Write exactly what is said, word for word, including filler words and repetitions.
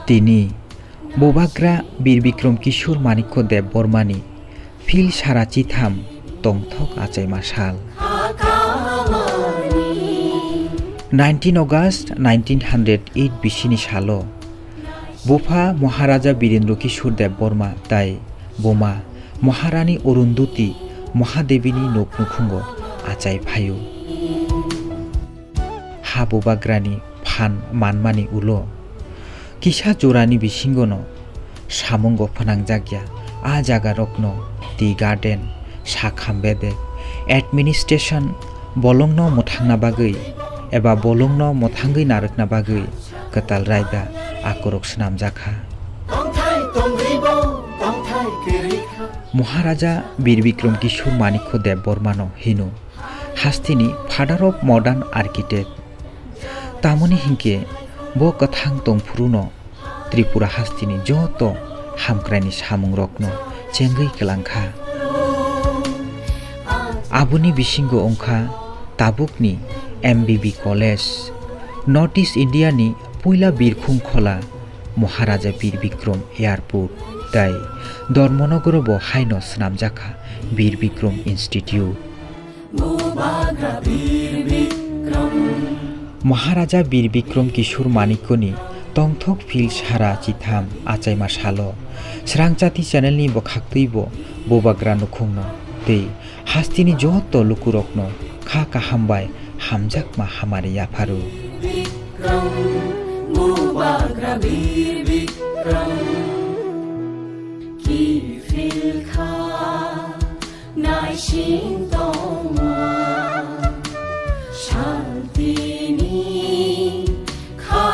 Tini Bubagra Bir Bikram Kishore Manikya Debbarmani phil sara chitham tongthok achaima sal. Nineteen August nineteen hundred eight bisini salo bupha Maharaja Birendra Kishore Debbarma tai buma Maharani Arundhati Mahadevini nok nukhungo achai phaio. Ha Bubagrani phan manmani ulo kisa jorani bisingono samungo phnangjakya a jagarokno tea garden, sakham bedek, administration bolongno mwthangna bagwi eba bolongno mwthangwi narwkna bagwi kwtal raida akorok swnamjakha. Maharaja Bir Bikram Kishore Manikya Debbarmano hino hasteni Father of Modern Architect. Tamoni hinkhe bo kwthang tongphuruno Tripura hasteni joto hamkraini samungrokno chengwi kwlangkha. Aboni bisingo wngkha tabukni M B B College, North East Indiani puila birkhung khola Maharaja Bir Bikram Airport tai Dharmanagar bo haino swnamjakha Bir Bikram Institute. Maharaja Bir Bikram Kishore Manikyani tongthok phil sara chitham achaima salo Srangchati channelni bwkhaktwibo Bubagra nukhungno tei hasteni joto lukurokno kha kaham bai hamjakma hamari yapharo.